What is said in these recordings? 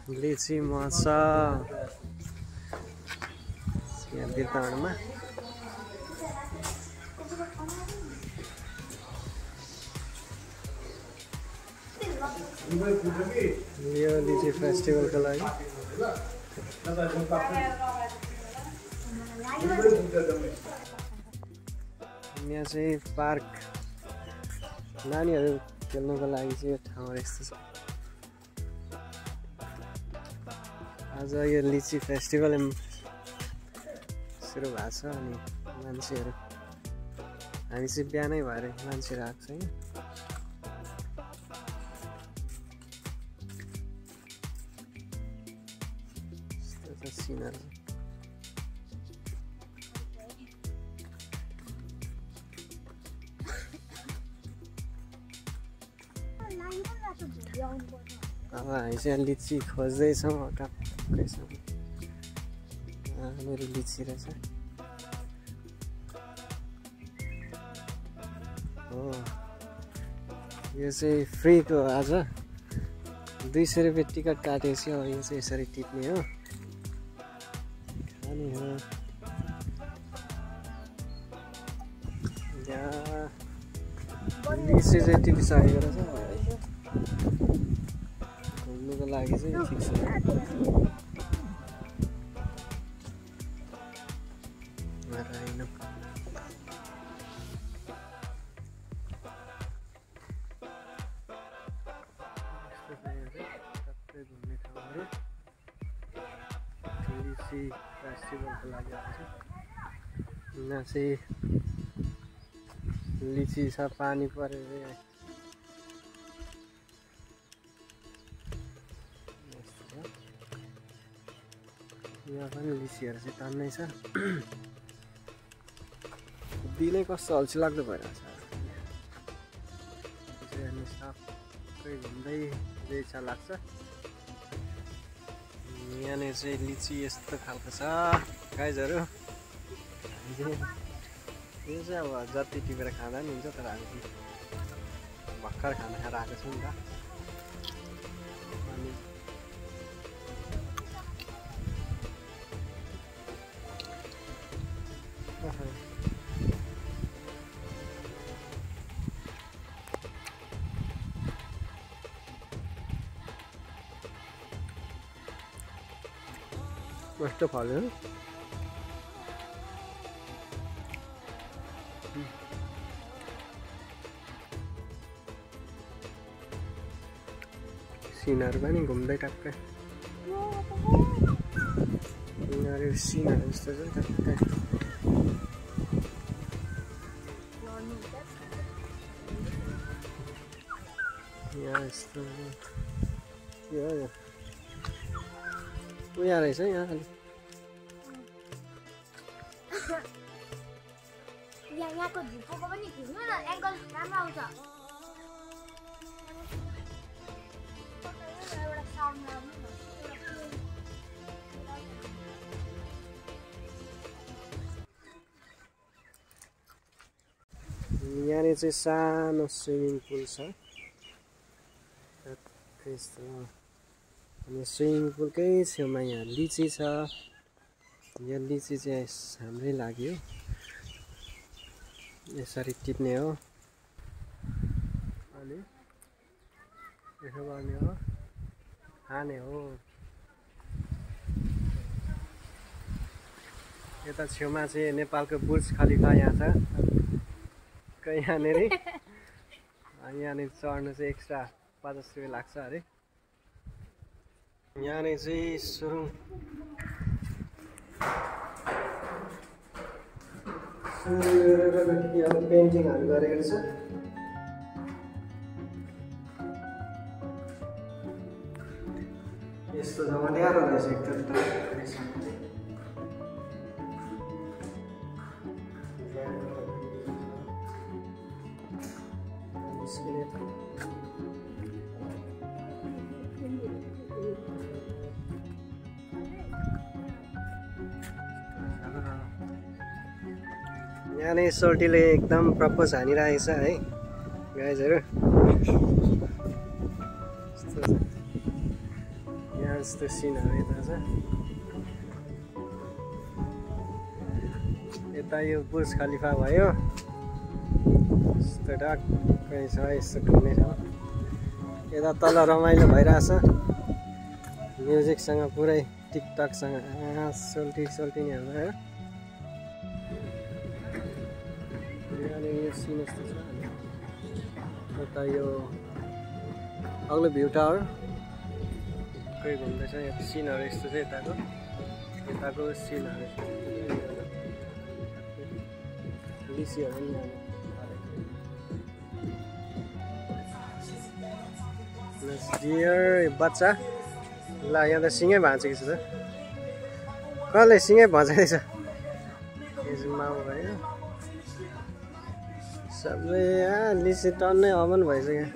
लिची मछ यहाँ बिरतावनमा यो लिची फेस्टिभलको लागि यहाँ चाहिँ पार्क नानीहरू खेल्नुको लागि चाहिँ यो ठाउँ यस्तो छ। आज यो लिची फेस्टिभल सुरु भएको छ अनि मान्छेहरू हामी चाहिँ बिहानै भएर मान्छेहरू आएको छ यहाँ। यस्तो छ सिनहरू। अब हामी चाहिँ लिची खोज्दैछौँ टक्कैसँग। मेरो लिची रहेछ हो। यो चाहिँ फ्रीको आज 200 रुपियाँ टिकट काटेपछि अब यो चाहिँ यसरी टिप्ने हो खाने हो। यहाँ लिची चाहिँ टिपिसकेको रहेछ घुम्नुको लागि चाहिँ ठिक छ। घुम्ने ठाउँहरू लिची फेस्टिभलको लागि आएको छ। यहाँ चाहिँ लिची छ पानी परेर यहाँ पनि लिचीहरू चाहिँ टन्नै छ। दिनै कस्तो अल्छी लाग्दो भइरहेछ। अनि सबै घुम्दै इच्छा लाग्छ। यहाँनिर चाहिँ लिची यस्तो खालको छ गाइजहरू। यो चाहिँ अब जति टिपेर खाँदा पनि हुन्छ तर हामी भर्खर खाना खाएर आएको छौँ नि त। अनि कस्तो फल्यो सिनहरू पनि घुम्दै टक्कै यिनीहरू सिनहरू जस्तो छ टक्कै। यहाँ यस्तो के हो यो उयो रहेछ यहाँ अलिक यहाँको झुप्पोको पनि खिच्नु न एङ्गल राम्रो आउँछ। यहाँनिर चाहिँ सानो स्विमिङ पुल छ। अनि स्विमिङ पुलकै छेउमा यहाँ लिची छ। यो लिची चाहिँ हाम्रै लागि हो। यसरी टिप्ने हो अनि यसो गर्ने हो खाने हो। यता छेउमा चाहिँ नेपालको बुर्ज खलिफा यहाँ छ। यहाँनिर यहाँनिर चढ्नु चाहिँ एक्स्ट्रा 50 रुपियाँ लाग्छ अरे। यहाँनिर चाहिँ सुरुङ पेन्टिङहरू गरेको छ। यस्तो जग्गा न्यारो रहेछ एकदम। यहाँ नै सोल्टीले एकदम प्रपोज हानिरहेको छ है गाइजहरू। यहाँ जस्तो सिनहरू यता छ यता यो बुर्ज खलिफा भयो यस्तो ढक्कै छ यस्तो घुम्ने ठाउँ यता तल रमाइलो भइरहेछ म्युजिकसँग पुरै टिकटकसँग सोल्टी नि हाल्नु यो सिन यस्तो छ यता यो अग्लो भ्यू टावर कोही घुम्दैछ यहाँ सिनहरू यस्तो छ यताको सिनहरू लिसीहरू नि डियर बच्चा ल यहाँ त सिङै भाँचेको छ त कसले सिङै भाँच्दैछ माउ भयो सबै लिसी टन्नै अमन भइसक्यो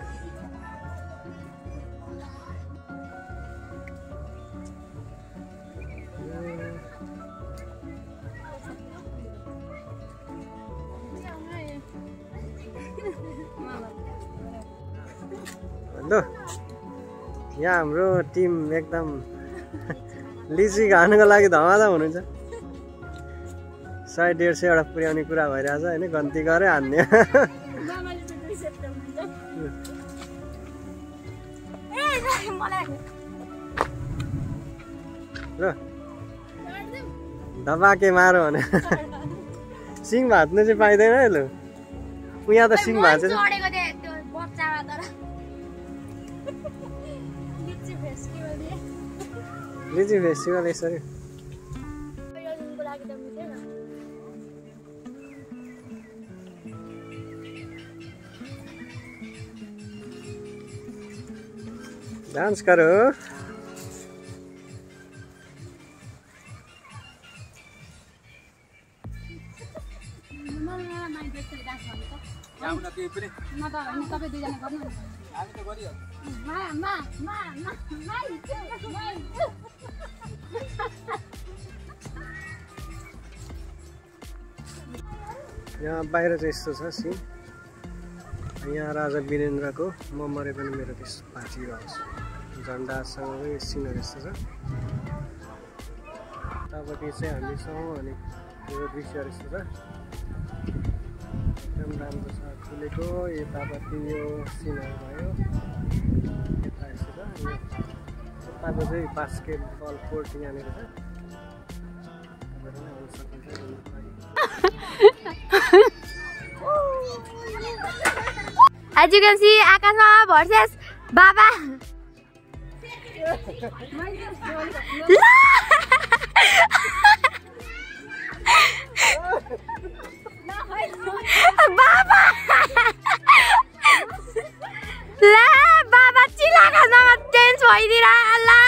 यहाँ हाम्रो टिम एकदम लिची खानुको लागि धमाधम हुनुहुन्छ 100-150 वटा पुर्याउने कुरा भइरहेछ होइन गन्ती गरे हान्ने ल धपाके मारो भने सिङ भाँच्नु चाहिँ पाइँदैन है लु यहाँ त सिङ भाँचेछ लिची फेस्टिभल यसरी डांस करो यहाँ बाहिर चाहिँ यस्तो छ सिन यहाँ राजा वीरेन्द्रको म मरे पनि मेरो देश बाँचिरहोस् झन्डासँगै सिनहरू यस्तो छ उतापट्टि चाहिँ हामी छौँ अनि यो दृश्यहरू यस्तो छ एकदम राम्रो छ खुलेको यतापट्टि यो सिनहरू भयो यता यस्तो छ यताको चाहिँ बास्केटबल कोर्ट यहाँनिर छ आउनु सकिन्छ As you can see, Akasama versus Baba. Baba! La Baba chila Akasama dance bhaidira la.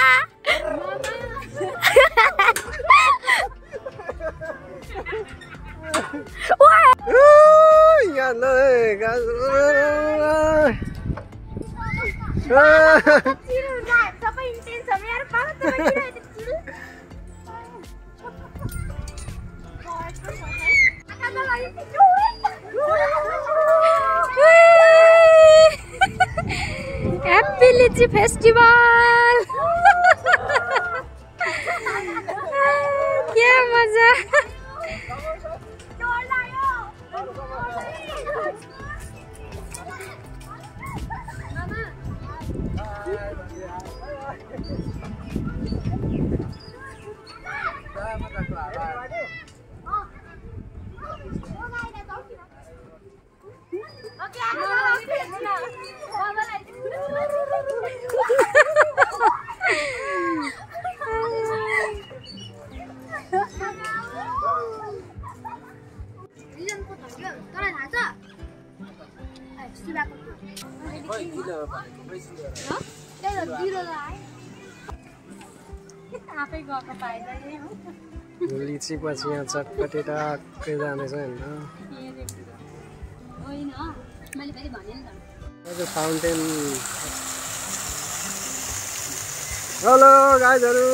Happy Litchi Festival! क्या मजा! लिची पछि यहाँ चटपटे टक्कै जाँदैछ होइन फाउन्टेन हेलो गाइजहरु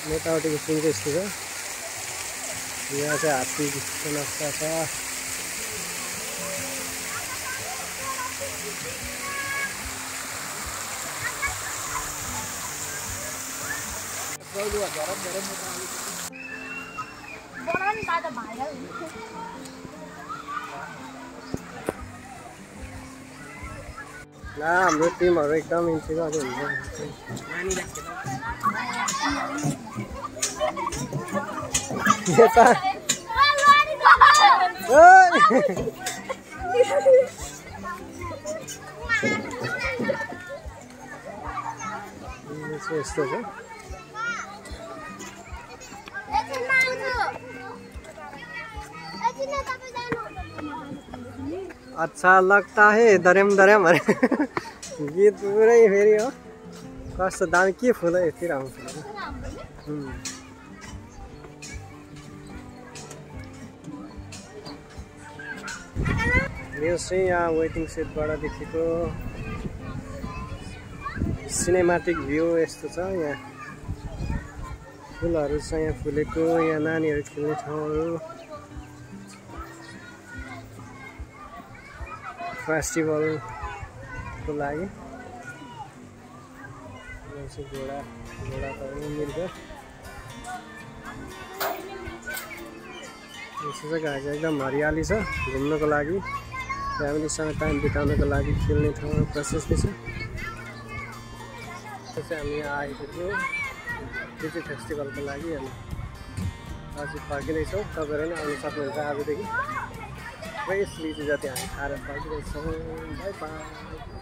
नेतावटीको सिन चाहिँ यस्तो छ। यहाँ चाहिँ हात्तीको नक्सा छ। ला हाम्रो टिमहरू एकदम इन्ट्री गर्दै हुन्छ। यस्तो छ। अच्छा लगता है दरेम दरेम अरे गीत पुरै फेरि हो। कस्तो दामी के फुल हो यति राम्रो फुल। यो चाहिँ यहाँ वेटिङ सेटबाट देखेको सिनेमेटिक भ्यू यस्तो छ। यहाँ फुलहरू छ, यहाँ फुलेको, यहाँ नानीहरू खेल्ने ठाउँहरू, फेस्टिभलको लागि। घोडा त मिल्छ। यस्तो जग्गा चाहिँ एकदम हरियाली छ घुम्नको लागि, फ्यामिलीसँग टाइम बिताउनको लागि, खेल्ने ठाउँ प्रशस्त छ। चाहिँ हामी यहाँ आएको थियौँ लिची फेस्टिभलको लागि। अनि आज फर्किँदैछौँ। तपाईँहरू पनि आउनु सक्नुहुन्छ आजदेखि। फ्रेस लिची जति हामी खाएर फर्किँदैछौँ। By by.